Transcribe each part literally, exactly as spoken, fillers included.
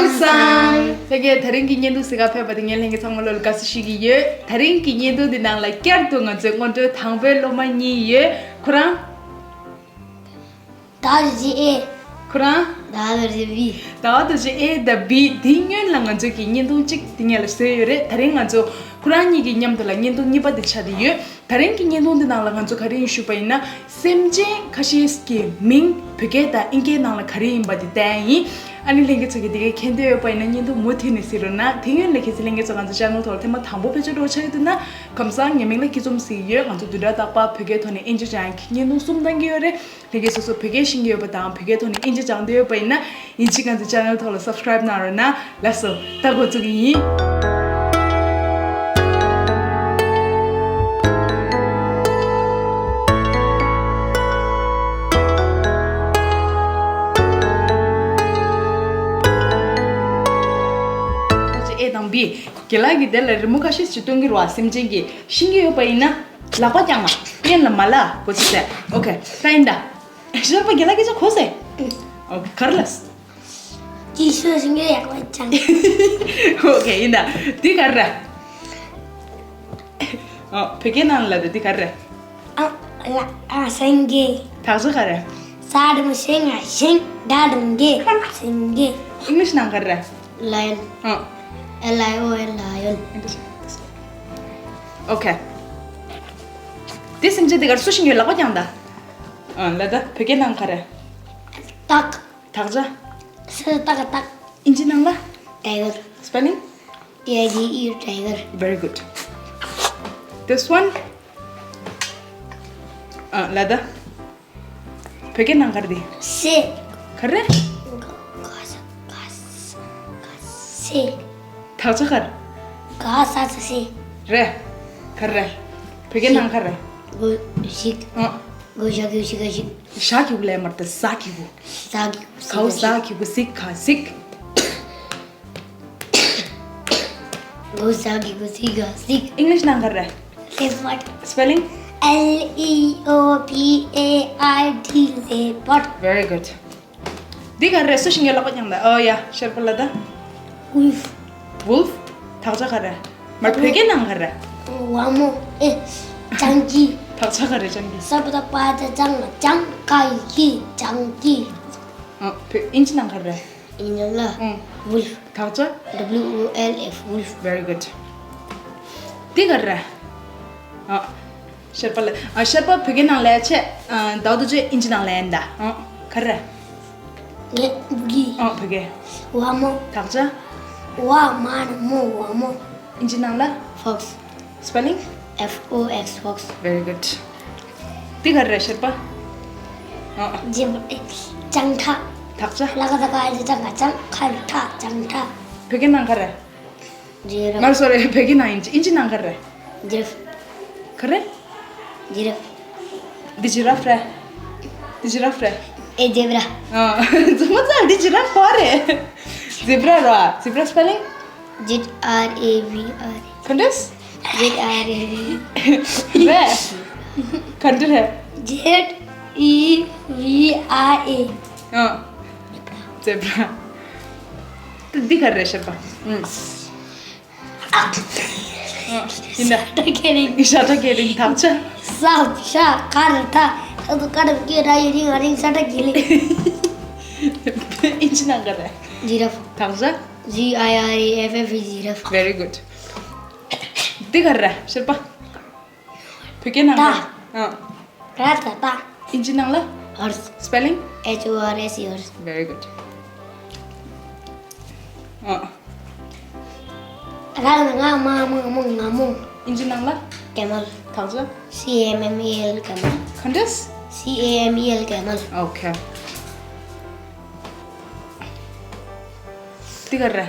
སང་། ལྷན་རྒྱས་དེ་རིང་གི་བརྙན་ཐུང་གཟིགས་ག་ཕེབས་པ་དེ་ངས་ལྷན་རྒྱས་ཚང་མ་ལོ་ལ་དགའ་བསུ་ཞུ་གི་ཡོད། དེ་རིང་གི་བརྙན་ཐུང་འདི་ནང་ལ་བསྐྱར་དུ་ང་ཚོའི་སྔོན་འགྲོའི་དང་པོའི་སློབ་མ་གཉིས་ཡོད། ཁོ་རང་ད་རེ་ཨེ། ཁོ་རང་། ད་རེ་བི། ད་དུ་ཅི་ཨེ་ད་བི་དེ་སྔོན་ལ་ང་ཚོ་གི་བརྙན་ཐུང་གཅིག་དེ་ངས་ལ་བཟོས་ཡོད་རེད། དེ་རིང་ང་ཚོ་ཁོ་རང་གཉིས་ཀྱི་མཉམ་དུ་ལ་བརྙན་ཐུང་གཉིས་པ་དེ་ཆགས་བསྡད་ཡོད། དེ་རིང་གི་བརྙན་ཐུང་དེ་ནང་ལ་ང་ཚོ་ག་རེ་ཡིན་ཞུས་པ་ཡིན་ན། སེམས་ཅན་ཁ་ཤས་ཀྱི་མིང་བོད་སྐད་དང་ཨིན་སྐད་ནང་ལ་ག་རེ་ཡིན་པ་དེ་བལྟས་ཡིན། ཨ་ནི་ལྷན་རྒྱས་ཚོ་གི་དེ་གའི་མཁྱེན་འདོད་ཡོད་པ་ཡིན་ན་བརྙན་ཐུང་མུ་མཐུད་ནས་གཟིགས་རོགས་གནང་། དེ་སྔོན་ལ་གལ་སྲིད་ལྷན་རྒྱས་ཚོ་ང་ཚོ་ཅེ་ནལ་ཐོག་ལ་ཐེངས་མ་དང་པོ་ཕེབས་ཆོག་འགྲོ་ཆགས་ཡོད་འདུག་ན། ཁམས་བཟང་། ངའི་མིང་ལ་སྐྱིད་འཛོམས་ཟེར་གྱི་ཡོད། ང་ཚོ་བདུན་ཕྲག་རྟག་པར་བོད་སྐད་ཐོག་ནས་ཨིན་ཇི་སྦྱང་ཡག་གི་བརྙན་ཐུང་གསུམ་བཏང་གི་ཡོད་རེད། ལྷན་རྒྱས་སོ་སོ་བོད་སྐད་ཤེས་ཀྱི་ཡོད་པ་དང་བོད་སྐད་ཐོག་ནས་ཨིན་ཇི་སྦྱང་འདོད་ཡོད་པ་ཡིན་ན། ཡིན་གཅིག་ང་ཚོའི་ཅེ་ནལ་ཐོག་ལ་སབ་སི་ཀ་རེབ་གནང་རོགས་གནང་། ལགས་སོ། ད་འགོ་བཙུགས་ཀྱི་ཡིན། ཨེ་དང་བི། རྒན་ལགས་ཀྱིས་དེ་ལ་རི་མོ་ཁ་ཤས་ཤིག་སྟོན་གྱི་རེད་བ། སེམས་ཅན་གྱི་ཤེས་ཀྱི་ཡོད་པ་ཡིན་ན། ལག་པ་བརྐྱངས་མ། སྙན་ལ་མ་ལ་གོ་ཚིག་ཟེར། ཨོ་ཁེ། ད་ཡིན་ད། ཤར་པ་རྒན་ལགས་སྐད་ཆ་གོ་སོང་། ཨོ་ག་རེ་ལབ། ཅི་ཤོད་ཤིང་གི་ཡག་པ་ཅང་། ཨོ་ཁེ། ཡིན་ད། འདི་ག་རེ་རེད། ཨོ་བོད་སྐད་ནང་ལ་ད་འདི་ག་རེ་རེད། ཨ་ལ་ཨ་སེང་གེ། དག་ཆ་ག་རེ། ས་དང་ཤིང་ང་ཤིང་ད་དང་གེ་སེང་གེ། ཨིང་ལིཤ་ནང་ག་རེ་རེད། Lion. ཨ། L I O N, lion. ཨོ་ཁེ། དེ་སེམས་ཅན་དེ་གར་སུ་ཤིང་ཡོད། ལག་པ་བརྐྱངས་ད། ཨ་ལ་ད་བོད་སྐད་ནང་ག་རེ། སྟག། དག་ཆ། ས་སྟག་སྟག། ཨིན་ཇི་ནང་ལ། Tiger. Spelling? T I G E R, tiger. Very good. This one. ཨ་ལ་ད། བོད་སྐད་ནང་ག་རེ་དེ། སེ། ག་རེ། ག་ས་ག་ས་ག་སེ། དག་ཆ་ག་རེ། ག་ས་ས་སེ། རེད། ག་རེ། བོད་སྐད་ནང་ག་རེ། གོ་ཞིག་ཨ། གོ་ཞག་གི་ཞིག་ག་ཞིག་ཞག་གི་གུ་ལས་མར་ད་ཟ་གི་གུ། ཟ་གི་གུ་གའུ་ཟ་གི་གུ་ཟིག་ག་ཟིག་གའུ་ཟ་གི་གུ་ཟིག་ག་ཟིག་ཨིང་ལིཤ་ནང་ག་རེ། Leopard. Spelling? L E O P A R D, leopard. Very good. འདི་ག་རེ། སུ་ཞིག་ངའི་ལག་པ་བརྐྱངས་ད། ཨོ་ཡ། ཤར་པ་ལ་ད། Wolf. Wolf. དག་ཆ་ག་རེ། མར་བོད་སྐད་ནང་ག་རེ། ཝ་མོ། ཨེ། སྤྱང་ཀི། དག་ཆ་ག་རེ། སྤྱང་ཀི། ས་པ་ད་པ་ད་སྤྱང་ང་སྤྱང་ཀ་ཡི་ཀི་སྤྱང་ཀི། ཨ་བོད་ཨིན་ཇི་ནང་ག་རེ། ཨིན་ཇི་ལ། ཨང་། Wolf. དག་ཆ། W O L F, wolf. Very good. འདི་ག་རེ། ཨ། ཤར་པ་ལ། ཨ་ཤར་པ་བོད་སྐད་ནང་ལ་ཆེ། ཨ་ད་དུ་ཅེ་ཨིན་ཇི་ནང་ལ་ཡིན་ད། ཨ་ག་རེ། ངས་འབུ་གི། ཨ་བོད་སྐད། ཝ་མོ། དག་ཆ། ཝ་མ་ན་མོ་ཝ་མོ། ཨིན་ཇི་ནང་ལ། Fox. Spelling? F O X, fox. Very good. འདི་ག་རེ་ཤར་པ། ཨ། ཇི་བ་ཨེ། སྤྱང་ཀ། དག་ཆ། ལ་ག་ད་ག་ཨ་ལི་ད་ག་སྤྱང་ཁ་ལ་ཐ་སྤྱང་ཐ། བོད་སྐད་ནང་ག་རེ། Giraffe. མར་སོ་རེ། བོད་སྐད་ནང་ཡིན། ཨིན་ཇི་ནང་ག་རེ། Giraffe. ག་རེ། Giraffe. འདི་ཇི་ར་ཧྥ་རེད། འདི་ཇི་ར་ཧྥ་རེད། ཨེ་ཇེ་བྷ་ར། ཨ་རྫུན་མ་ཚ། འདི་ཇི་ར་ཧྥ་རེད། ཛི་བྷ་ར་ར། ཛི་བྷ་ར་སི་པེ་ལིང་། Z R A V R A. ག་འདྲས། Z R A V. རེད། ག་འདྲ་རེད། Z E V R A. ཨ། ཛི་བྷ་ར། འདི་ག་རེད་ཤར་པ། ཨུམ། ཡིན་ད། ཤ་ཁྲ་གེ་རིང་། ཤ་ཁྲ་གེ་རིང་། དག་ཆ། ས་ཤ་ཀ་ར་ཐ། ད་དུ་ཀ་ར་གེ་ར་ཡི་རིང་ང་རིང་ཤ་ཁྲ་གེ་ལི། ཨིན་ཇི་ནང་ག་རེ། Giraffe. དག་ཆ། G I R A F F E, giraffe. Very good. འདི་ག་རེ་ཤར་པ། བོད་སྐད་ནང་ལ། ད། ཨ། ར་ད་ད། ཨིན་ཇི་ནང་ལ། Horse. Spelling? H O R S E, horse. Very good. ཨ། ར་ན་ང་མ་མ་མོ་ང་མོ། ཨིན་ཇི་ནང་ལ། Camel. དག་ཆ། C A M E L, camel. ག་འདྲས། C A M E L, camel. Okay. འདི་ག་རེ།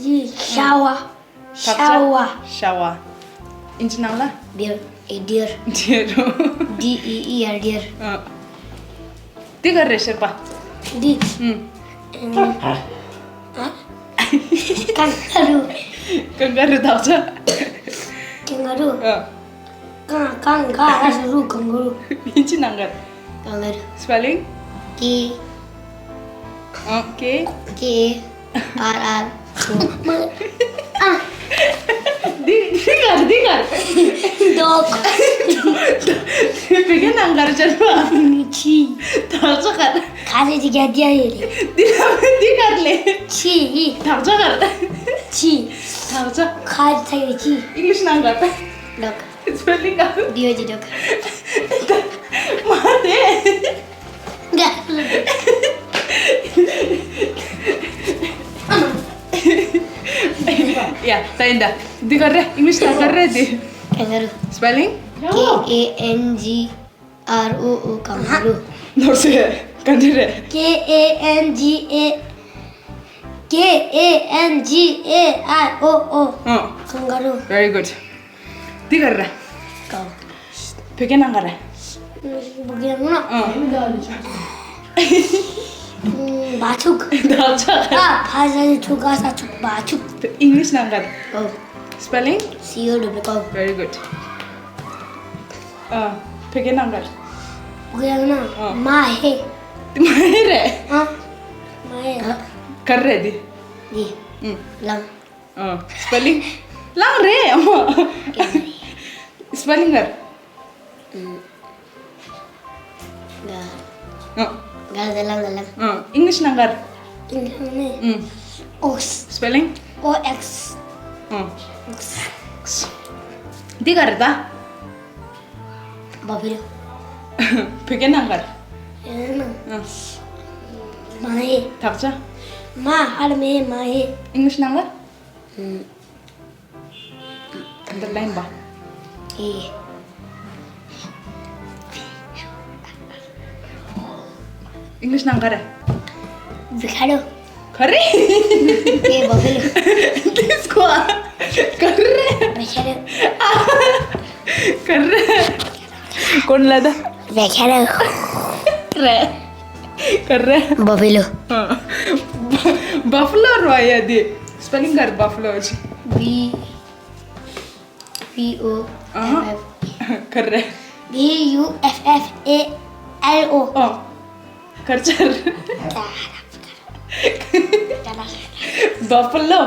ཡི་ཤ་བ། ཤ་བ། ཤ་བ། ཨིན་ཇི་ནང་ལ། Deer. A deer. Deer. D E E R, deer. ཨ། འདི་ག་རེ་ཤར་པ། འདི། ཨུམ། ཨ། ཀང་ག་རུ། ཀང་ག་རུ། དག་ཆ། ཀང་ག་རུ། ཨ། ཀང་ཀང་ག་རུ་ཀང་ག་རུ། ཨིན་ཇི་ནང་ག་རེ། ཀང་ག་རུ། Spelling? K ཨ། ཀེ། ཀེ། ཨར་ཨར། འདི་འདི་གར་འདི་གར། འདོག། བོད་སྐད་ནང་གར་བྱ་བ། ཆི། དག་ཆ་གར། ག་ཚོད་ཅིག་རྒྱག་རྒྱག་ཡོད་རེད། འདི་ལ་འདི་གར་ལས། ཆི། དག་ཆ་གར། ཆི། དག་ཆ། ག་ཚོད་ཡོད་ཆི། ཨིང་ལིཤ་ནང་གར། འདོག། སི་པེ་ལིང་ག། ཌི་ཨོ་ཇི་འདོག། མ་དེ། ཡ། ད་ཡིན་ད། འདི་ག་རེ། ཨིང་ལིཤ་ད་ག་རེ་འདི། ཀེང་ག་རུ། སི་པེ་ལིང་། K A N G R O O། ཀེང་ག་རུ། ནོར་སི། ག་འདི་རེད། K A N G A K A N G A R O O། ཨ། ཀེང་ག་རུ། Very good། འདི་ག་རེ། ཀའོ། བོད་སྐད་ནང་ག་རེ། བོད་སྐད་ནང་། ཨ། བ་ཕྱུགས། དག་ཆ་ག་རེ། ཨ། བ་ཟ་ཡི་ཕྱུགས། ག་ས་ཕྱུགས། བ་ཕྱུགས། ཨིང་ལིཤ་ནང་ག་རེ། ཀའོ། སི་པེ་ལིང་། C O W ཀའོ། Very good། ཨ། བོད་སྐད་ནང་ག་རེ། བོད་སྐད་ནང་། ཨ། མ་ཧེ། འདི་མ་ཧེ་རེད། ཨ། མ་ཧེ། ག་རེ་རེད་འདི། འདི། ཨུ། གླང་། ཨ། སི་པེ་ལིང་། གླང་རེད་ཨ་མ། སི་པེ་ལིང་ག་རེ། ཨུ། ག། ཨ། ག་ཟེར་གླང་ལ་གླང་། ཨ། ཨིང་ལིཤ་ནང་ག་རེ། ཨིང་ལིཤ་ནང་ནས། ཨུ། སི་པེ་ལིང་། O X། ཨ། འདི་ག་རེ་ད། བ་ཕི་ལོ། བོད་སྐད་ནང་ག་རེ། ཨ། མ་ཧེ། དག་ཆ། མ་ཧ་ར་མེ་མ་ཧེ། ཨིང་ལིཤ་ནང་ལ། ཨུ། འདི་ལེན་པ། ཨེ། ཨིང་ལིཤ་ནང་ག་རེ། བི་ཁ་རུ། ག་རེ། ཨེ། བ་ཕི་ལོ། འདི་སྐོར། ག་རེ། བི་ཁ་རུ། ག་རེ། གོན་ལ་ད། བི་ཁ་རུ། རེད། ག་རེ། བ་ཕི་ལོ། བ་ཕི་ལོ་རོ་ཡ་དེ། སི་པེ་ལིང་ག་རེ། བ་ཕི་ལོ་ཅི། བི། བི་ཨོ། ཨ། ཨེཕ་ཨེཕ། ག་རེ། བི་ཡུ་ཨེཕ་ཨེཕ་ཨེ་ཨེལ་ཨོ། ཨ། ག་རེ་ཆར། བ་ཕི་ལོ།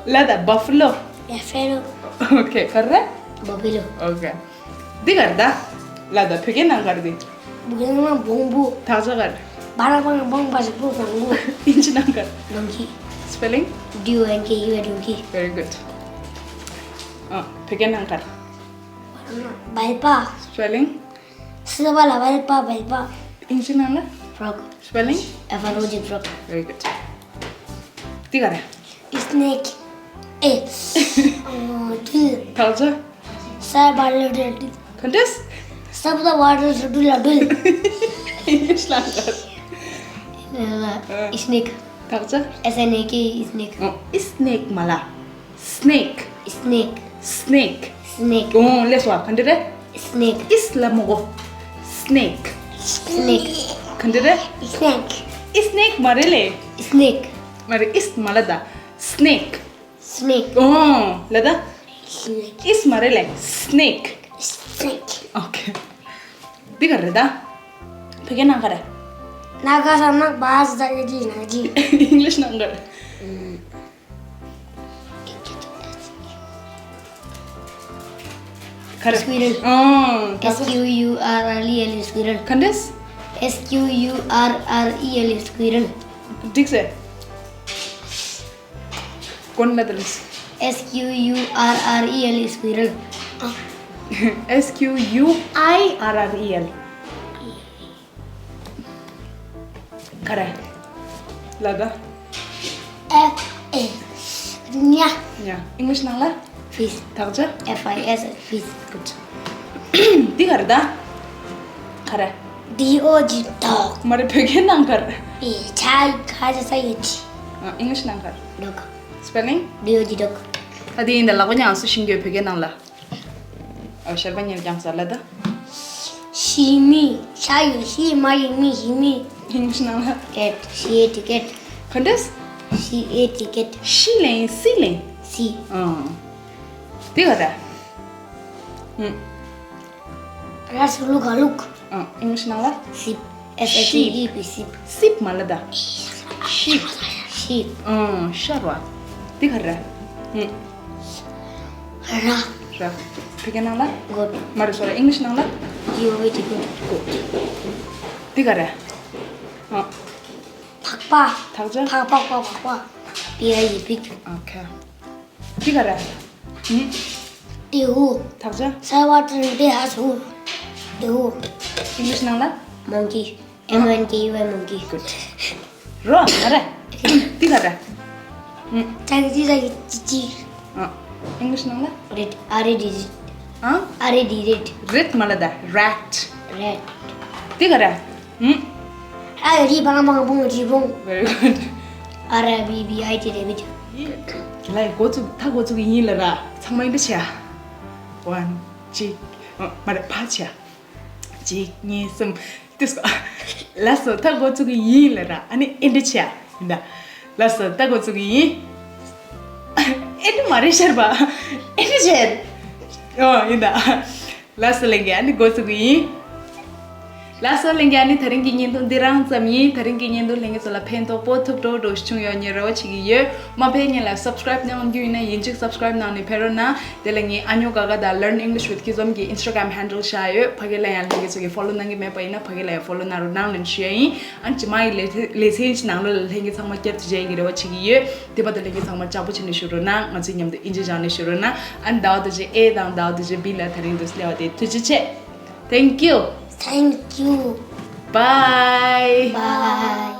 ལ་ད་བ་ཕི་ལོ། བ་ཕི་ལོ། ཨོ་ཁེ། ག་རེ། བ་ཕི་ལོ། ཨོ་ཁེ། འདི་ག་རེ་ད། ལ་ད་བོད་སྐད་ནང་ག་རེ་འདི། བོད་སྐད་ནང་བོང་བུ། དག་ཆ་ག་རེ། བ་ར་བང་བོང་བ་རི་བོ་བོང་བུ། ཨིང་ལིཤ་ནང་ག་རེ། ཌོང་ཀི། སི་པེ་ལིང་། D O N K E Y ཌོང་ཀི། Very good། ཨ། བོད་སྐད་ནང་ག་རེ། སྦལ་པ། སི་པེ་ལིང་། ས་བ་ལ་སྦལ་པ། སྦལ་པ། ཨིང་ལིཤ་ནང་ལ། Frog། སི་པེ་ལིང་། F R O G frog། Very good། འདི་ག་རེ། Snake། ཨེ། ཨ། དུད། དག་ཆ། ས་བ་ལ་དུད། ག་འདྲས། ས་བ་ལ་དུད་ལ་དུད། ཨིང་ལིཤ་ནང་ག་རེ། ཨ། Snake། དག་ཆ། S N A K E snake། ཨོ། ཨི་སི་ནེག་མ་ལ། སི་ནེག། Snake། སི་ནེག། Snake། ཨོ། ལེགས་སོ། ག་འདྲ་རེད། Snake། ཨིས་ལ་མོ་གོ། སི་ནེག། Snake། ག་འདྲ་རེད། Snake། ཨིས་ནེག་མ་རེད་ལེ། Snake། མ་རེད། ཨིས་མ་ལ་ད། སི་ནེག། Snake། ཨོ། ལ་ད། Snake། ཨིས་མ་རེད་ལེ། སི་ནེག། Snake། ཨོ་ཁེ། འདི་ག་རེད་ད། བོད་སྐད་ནང་ག་རེད། ན་ག་ས་ན་བ་ས་ད་ཡ་ཇི་ན་ཇི། ཨིང་ལིཤ་ནང་ག་རེད། ག་རེ། Squirrel། ཨང་། S Q U R R E L E squirrel། ག་འདྲས། S Q U R R E L E squirrel། འགྲིག་སེ། གོན་ལ་དལ། S Q U R R E L E squirrel། S Q U I R R E L། ག་རེ། ལ་ད། F A། ཉ། ཉ། ཨིང་ལིཤ་ནང་ལ། Fish། དག་ཆ། F I S fish། Good། འདི་ག་རེ་ད། ག་རེ། D O G dog། མ་རེད། བོད་སྐད་ནང་ག་རེ། ཨེ། ཆ་ག་ཆ་ས་ཡོད་ཆི། ཨ། ཨིང་ལིཤ་ནང་ག་རེ། Dog། Spelling། D O G dog། ད་དེ་ཡིན་ད། ལག་པ་ཉར་སོ་ཤིང་གི་བོད་སྐད་ནང་ལ། ཨ། ཞལ་པ་གཉེར་རྐྱང་ས་ལ་ད། ཤི་མི། ཤ་ཡི་ཤི། མ་ཡི་མི། ཤི་མི། ཨིང་ལིཤ་ནང་ལ། Cat། C A T cat། ག་འདྲས། C A T cat། ཤི་ལེན། སི་ལེན། སི། ཨང་། དེ་ག་རེ། ཨུམ། ར་སུ་ལུ་ག་ལུག། ཨང་། ཨིང་ལིཤ་ནང་ལ། Sheep། S H E E P sheep། སིབ་མ་ལ་ད། sheep. Sheep. ཨང་། ཤར་བ། འདི་ག་རེ་རེད། ཨང་། ར། ར། ཕ་གིའི་ནང་ལ། Goat. མ་རེད། སོ་རེད། ཨིང་ལིཤ་ནང་ལ། G O A T, goat. འདི་ག་རེད། ཨང་། ཕག་པ། དག་ཆ། ཕག་པ་པ་ཕག་པ། P I G, pig. Okay. འདི་ག་རེད། ཨང་། ཏེའུ། དག་ཆ། Saltwater bass, ཧ་སུ། ཏེའུ། ཨིང་ལིཤ་ནང་ལ། Monkey. M O N K E Y, monkey. Good. རོ། ང་རེད། འདི་ག་རེད། ཨང་། ཅ་ཅི་ཅ་ཅི་ཅི། ཨང་། ཨིང་ལིཤ་ནང་ལ། Rat, R A T, rat. ཨང་། R A T, rat. རེད་མ་ལ་ད། rat. Rat. འདི་ག་རེད། ཨང་། ཨ་རི་བང་བང་བོང་རི་བོང་། Very good. R A B B I T, rabbit. ལའི་འགོ་བཙུགས། ད་འགོ་བཙུགས་ཡིན་ལ་ར། ཚང་མ་ཨེ་འདྲ་བྱེད་ཨ། One. གཅིག་ཨ། མ་རེད། ཕར་བྱེད་ཨ། གཅིག་གཉིས། གསུམ། དུས་སྐོར། ལགས་སོ། ད་འགོ་བཙུགས་ཀྱི་ཡིན་ལ་ར། ཨ་ནི་ཨེ་འདྲ་བྱེད་ཡིན་ད། ལགས་སོ། ད་འགོ་བཙུགས་ཀྱི་ཡིན། ཨེ་འདྲ་མ་རེད་ཤར་བ། ཨེ་འདྲ་བྱེད། ཨོ་ཡིན་ད། ལགས་སོ་ལྷན་རྒྱས། ཨ་ནི་འགོ་བཙུགས་ཀྱི་ཡིན། ལགས་སོ་ལྷན་རྒྱས། ཨ་ནི་དེ་རིང་གི་བརྙན་ཐུང་འདི་རང་ཙམ་ཡིན། དེ་རིང་གི་བརྙན་ཐུང་ལྷན་རྒྱས་ཚོ་ལ་ཕན་ཐོགས་པོ་ཐུབ་འགྲོ་འགྲོ་བྱུང་ཡོད་ངས་རེ་བ་བྱེད་ཀྱི་ཡོད། མ་ཕེབས་སྔོན་ལ་subscribe གནང་རྒྱུ་ཡིན་ན་ཡིན་གཅིག་subscribe གནང་ནས་ཕེབས་རོགས་གནང་། དེ་ལ་ངའི་ཨ་ཉོ་ག་ག་དང་Learn English with Kizom གི་Instagram handle བཞག་ཡོད། ཕ་གི་ལ་ཡང་ལྷན་རྒྱས་ཚོ་གིས་follow གནང་གི་མེད་པ་ཡིན་ན་ཕ་གི་ལ་ཡང་follow གནང་རོགས་གནང་ལབ་ཞུ་ཡ་ཡིན། ཨ་ནི་རྗེས་མ་ཡི་ལེ་ལེ་ཚན་གྱི་ནང་ལོགས་ལ་ལྷན་རྒྱས་ཚང་མ་བསྐྱར་དུ་མཇལ་ཡ་གི་རེ་བ་བྱེད་ཀྱི་ཡོད། དེ་བར་དུ་ལྷན་རྒྱས་ཚང་མ་ལྕགས་པོ་བྱས་ནས་བཞུགས་རོགས་གནང་། ང་ཚོའི་མཉམ་དུ་ཨིན་ཇི་སྦྱངས་ནས་བཞུགས་རོགས་གནང་། ཨ་ནི་ཟླ་བ་དང་བཅས་ཨེ་དང་ཟླ་བ་དང་བཅས་བི་ལ་དེ་རིང་དུ་སླེབས་པ་དེ་ཐུགས་རྗེ་ཆེ། Thank you. Thank you. Bye. Bye.